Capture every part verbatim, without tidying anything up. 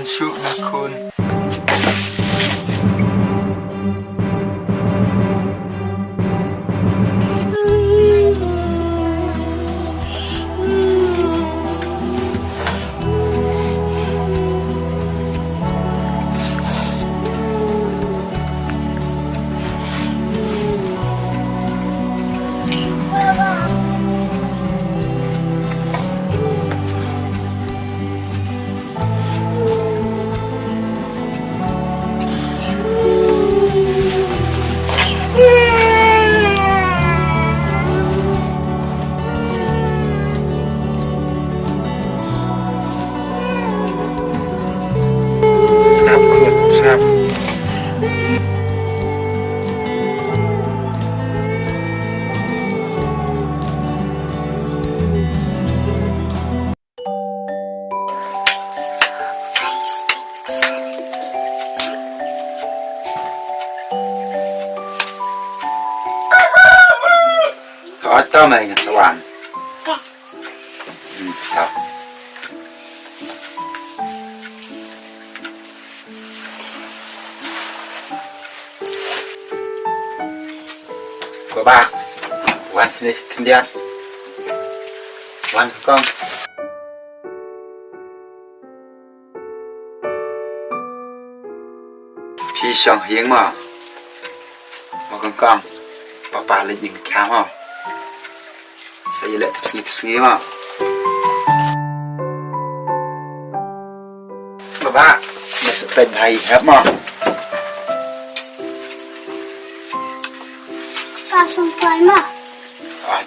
Suk na khun. Sngap, sngap. Ata mai ngan tawan. Hmm, ta. Baba, wan sini khyndiat. Wan kong. Phi shong hiang mo. Mo kong kong. Papa leh ïing kha mo. Sa ïaleh tip sngi tip sngi mo. Baba, me sa peit bha ïa hep mo. Ka sum kai mo. Ai.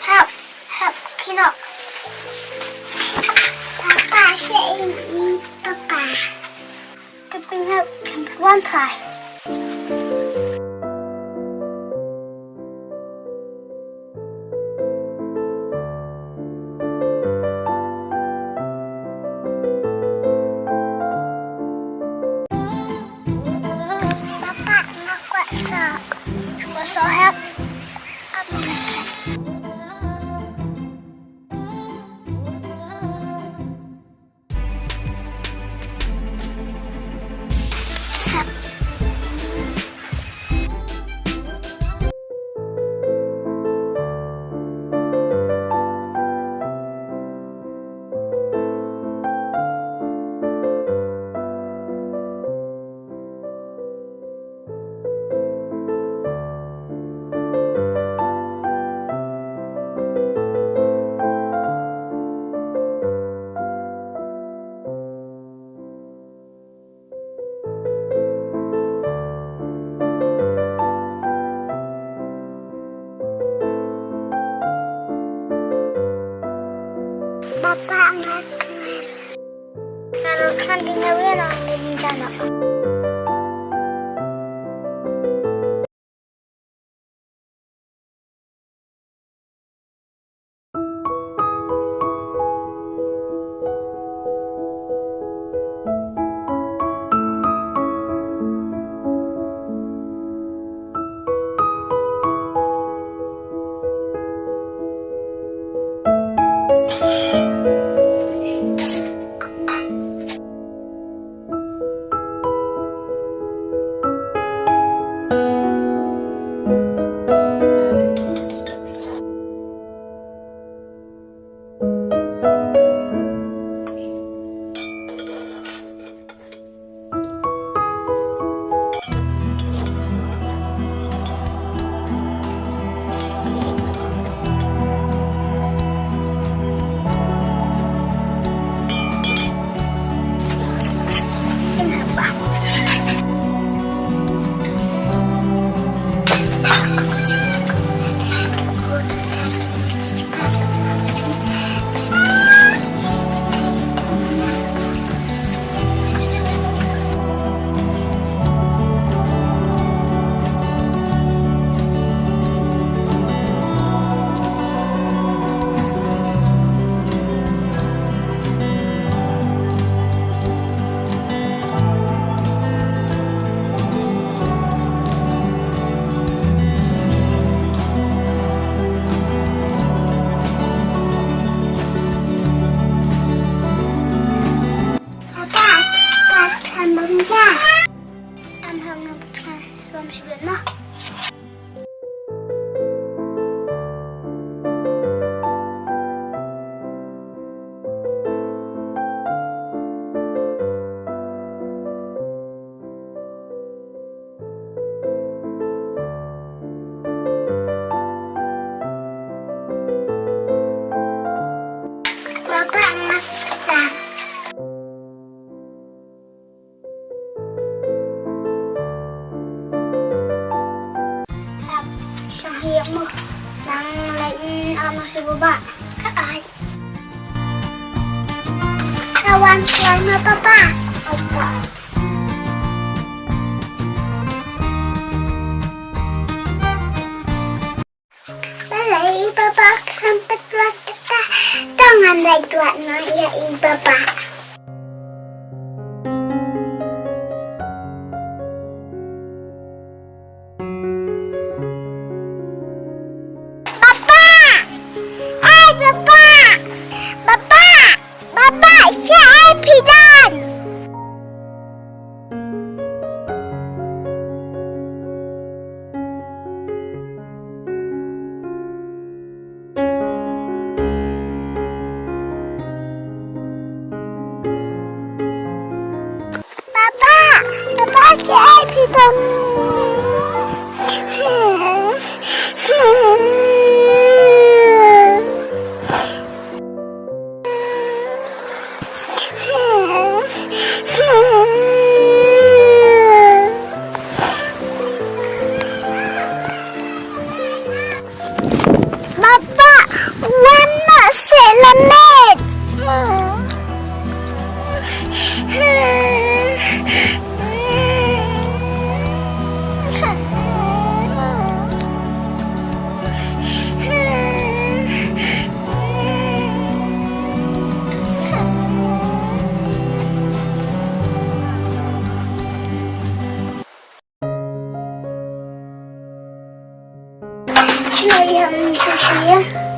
Hep, hep, kino. Papa, sha i, i, papa. Kapin hep, kapin wan trai. Papa, nga kwah soh. Kwah soh hep. Papa, nga, nga, nga, nga, Am hang ngam putnga, bam shibit noh. Papa, ngak ta. Shong hi ïa mo. Nang leit, mm, am shi baba. Ka ai. Ka wan, ka wan ma papa. Papa. Balei i baba khlem pat wad kata? To ngan leit wad noh ïa i baba. Baba! Ai baba! Baba! Baba, shaei phi don? Baba, baba, shaei phi don? Baba, wan noh seh lyndet. Shu ïam shu shu ïa.